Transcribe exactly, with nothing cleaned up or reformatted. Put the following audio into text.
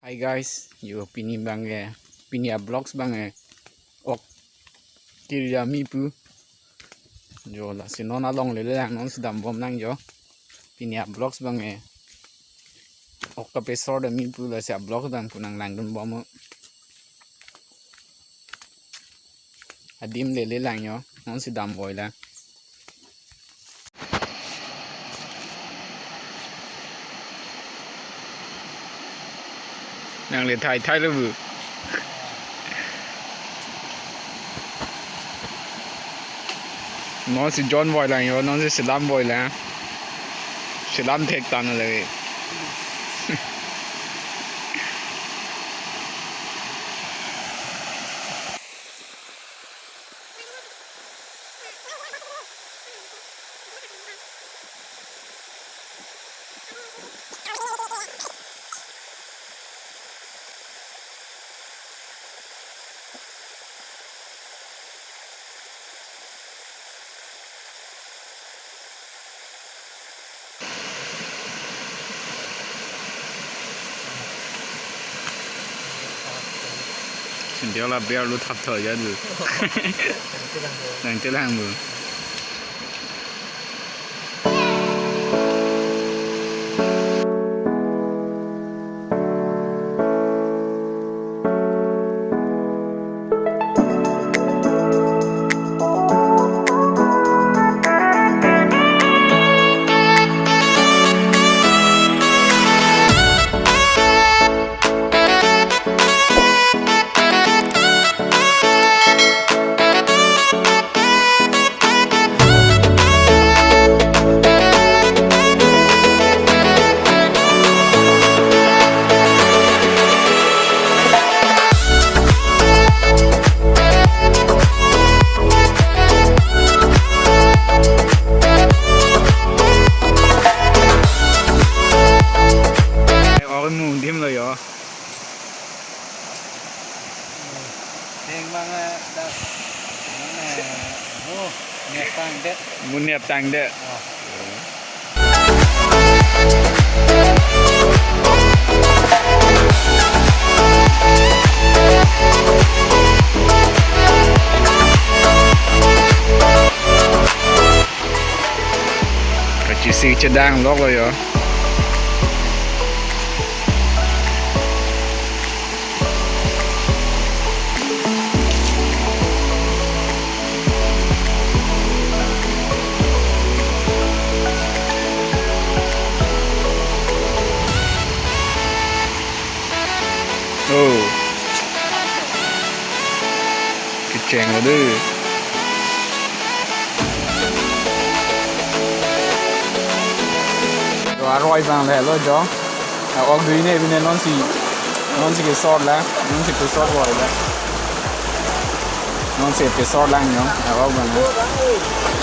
Hi guys, yo pini abang ke, pini a-vlogs abang ke ok kiri ami pu. Yo lasi non along lele lang, non si dambom nang yo. Pini a-vlogs abang ke ok kape-short ami pu, lasi a-vlogs abang pu nanglangdunbom. Adim lele lang yo, non si damvoi lang. Nang le thai thai lo bu. Non si jonvoi lang yo, non si selamvoi lang. Selam thek tan le. Sindiola biar lu thap tho ya lu. Nang telang bu. Oi, mu dim lo yo. Theng bang, eh, da, mane, oh, nepang det. Mu nepang det. Oh. Kachisi chedang lok lo yo. Oh. Kecheng lo de. Jo aroi abang le lo jo. A-ok dui ne bine non si, non si ke-short lang, non si ke-shortvoi lang. Non si ke-short lang yo, a-ok abang le.